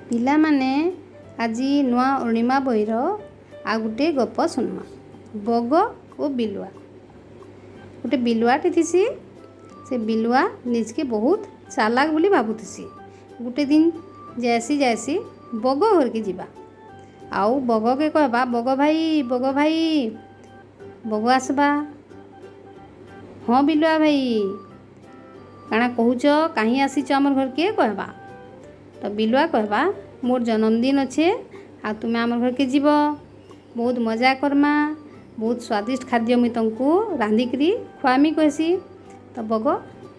ପିଲାମାନେ, ଆଜି ନୂଆ ଅରୁଣିମା ବହିର ଆଉ ଗୋଟେ ଗପ ଶୁଣମା, ବଗ ଓ ବିଲୁଆ। ଗୋଟେ ବିଲୁଆଟେ ଥିସି। ସେ ବିଲୁଆ ନିଜକେ ବହୁତ ଚାଲାକ ବୋଲି ଭାବୁଥିସି। ଗୋଟେ ଦିନ ଯାଏସି ଯାଏସି ବଗ ଘରକେ ଯିବା ଆଉ ବଗକେ କହବା, "ବଗ ଭାଇ, ବଗ ଭାଇ।" ବଗ ଆସବା। "ହଁ ବିଲୁଆ ଭାଇ, କାଣା କହୁଛ? କାହିଁ ଆସିଛ ଆମର ଘରକେ?" କହବା। ତ ବିଲୁଆ କହବା, "ମୋର୍ ଜନ୍ମଦିନ ଅଛେ ଆଉ ତୁମେ ଆମର ଘରକେ ଯିବ, ବହୁତ ମଜା କର୍ମା, ବହୁତ ସ୍ୱାଦିଷ୍ଟ ଖାଦ୍ୟ ମୁଇଁ ତମକୁ ରାନ୍ଧିକିରି ଖୁଆମି" କହେସି। ତ ବଗ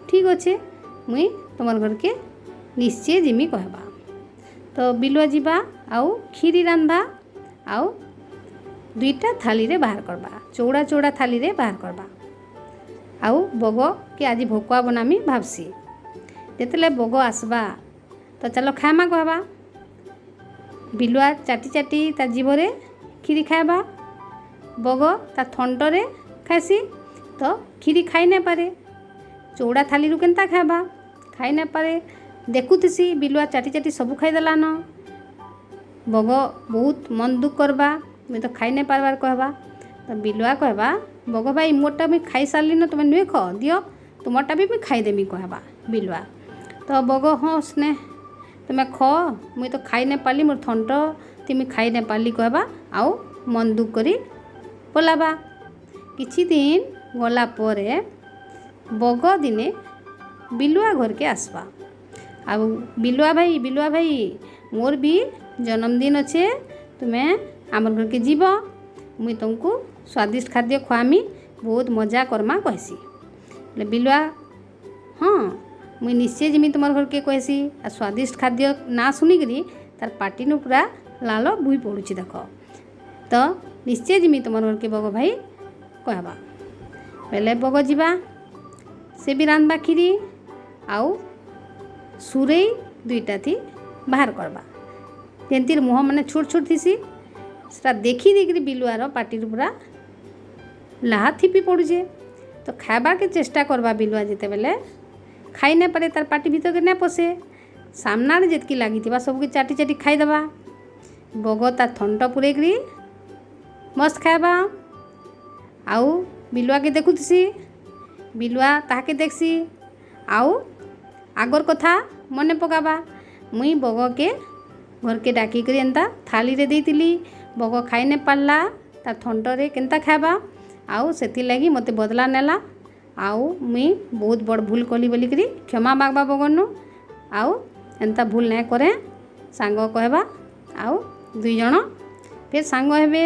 "ଠିକ୍ ଅଛେ, ମୁଇଁ ତୁମର ଘରକେ ନିଶ୍ଚୟ ଯିମି" କହବା। ତ ବିଲୁଆ ଯିବା ଆଉ କ୍ଷୀରି ରାନ୍ଧବା ଆଉ ଦୁଇଟା ଥାଳିରେ ବାହାର କରବା, ଚଉଡ଼ା ଚଉଡ଼ା ଥାଳିରେ ବାହାର କରବା ଆଉ ବଗକେ ଆଜି ଭକୁଆ ବନାମି ଭାବସି। ଯେତେବେଲେ ବଗ ଆସବା ତ "ଚାଲ ଖାଏମା" କହବା। ବିଲୁଆ ଚାଟି ଚାଟି ତା ଜିଭରେ କ୍ଷୀରି ଖାଏବା, ବଗ ତା ଥଣ୍ଟରେ ଖାଏସି। ତ କ୍ଷୀରି ଖାଇ ନାଇଁ ପାରେ। ଚଉଡ଼ା ଥାଳିରୁ କେନ୍ତା ଖାଏବା? ଖାଇ ନାଇଁ ପାରେ। ଦେଖୁଥିସି ବିଲୁଆ ଚାଟି ଚାଟି ସବୁ ଖାଇଦେଲାନ। ବଗ ବହୁତ ମନ ଦୁଃଖ କରବା, "ମୁଇଁ ତ ଖାଇ ନାଇଁ ପାରବାର୍" କହବା। ତ ବିଲୁଆ କହବା, "ବଗ ଭାଇ, ମୋରଟା ମୁଇଁ ଖାଇସାରିଲିନ, ତୁମେ ନୁହେଁ ଖ, ଦିଅ, ତୁମରଟା ବି ମୁଇଁ ଖାଇଦେମି" କହବା ବିଲୁଆ। ତ ବଗ "ହଁ ସ୍ନେହ, ତୁମେ ଖ, ମୁଇଁ ତ ଖାଇ ନାଇଁ ପାରିଲି, ମୋର୍ ଥଣ୍ଟ ତି ମୁଇଁ ଖାଇ ନାଇଁ ପାରିଲି" କହବା ଆଉ ମନ ଦୁଃଖ କରି ପଲାବା। କିଛି ଦିନ ଗଲା ପରେ ବଗ ଦିନେ ବିଲୁଆ ଘରକେ ଆସବା ଆଉ "ବିଲୁଆ ଭାଇ, ବିଲୁଆ ଭାଇ, ମୋର୍ ବି ଜନ୍ମଦିନ ଅଛେ, ତୁମେ ଆମର୍ ଘରକେ ଯିବ, ମୁଇଁ ତମକୁ ସ୍ୱାଦିଷ୍ଟ ଖାଦ୍ୟ ଖୁଆମି, ବହୁତ ମଜା କର୍ମା" କହେସି। ହେଲେ ବିଲୁଆ "ହଁ, ମୁଇଁ ନିଶ୍ଚୟ ଯିମି ତୁମର୍ ଘରକେ" କହେସି। ଆଉ ସ୍ୱାଦିଷ୍ଟ ଖାଦ୍ୟ ନାଁ ଶୁଣିକିରି ତାର୍ ପାଟିନୁ ପୁରା ଲାଳ ବୁହି ପଡ଼ୁଛି ଦେଖ। ତ "ନିଶ୍ଚୟ ଯିମି ତୁମର୍ ଘରକେ ବଗ ଭାଇ" କହେବା। ବେଲେ ବଗ ଯିବା, ସେ ବି ରାନ୍ଧବା କ୍ଷୀରି ଆଉ ସୁରେଇ ଦୁଇଟା ଥି ବାହାର କରବା, ଯେନ୍ତିର୍ ମୁହଁ ମାନେ ଛୋଟ ଛୋଟ ଥିସି। ସେଟା ଦେଖି ଦେଇକିରି ବିଲୁଆର ପାଟିରୁ ପୁରା ଲାହା ଥିପି ପଡ଼ୁଛେ। ତ ଖାଇବାର୍କେ ଚେଷ୍ଟା କରବା ବିଲୁଆ ଯେତେବେଲେ, ଖାଇ ନାଇଁ ପାରେ, ତାର୍ ପାଟି ଭିତରକେ ନାଇଁ ପଶେ। ସାମ୍ନାରେ ଯେତ୍କି ଲାଗିଥିବା ସବୁକେ ଚାଟି ଚାଟି ଖାଇଦେବା। ବଗ ତା ଥଣ୍ଟ ପୁରେଇକିରି ମସ୍ତ ଖାଏବା ଆଉ ବିଲୁଆକେ ଦେଖୁଥିସି। ବିଲୁଆ ତାହାକେ ଦେଖ୍ସି ଆଉ ଆଗର୍ କଥା ମନେ ପକାବା, ମୁଇଁ ବଗକେ ଘରକେ ଡାକିକରି ଏନ୍ତା ଥାଳିରେ ଦେଇଥିଲି, ବଗ ଖାଇ ନାଇଁ ପାର୍ଲା, ତା ଥଣ୍ଟରେ କେନ୍ତା ଖାଏବା? ଆଉ ସେଥିର୍ଲାଗି ମୋତେ ବଦଲା ନେଲା ଆଉ ମୁଇଁ ବହୁତ ବଡ଼ ଭୁଲ କଲି ବୋଲିକିରି କ୍ଷମା ମାଗ୍ବା ବଗନୁ ଆଉ ଏନ୍ତା ଭୁଲ ନାଇଁ କରେ ସାଙ୍ଗ କହେବା ଆଉ ଦୁଇ ଜଣ ଫେର୍ ସାଙ୍ଗ ହେବେ।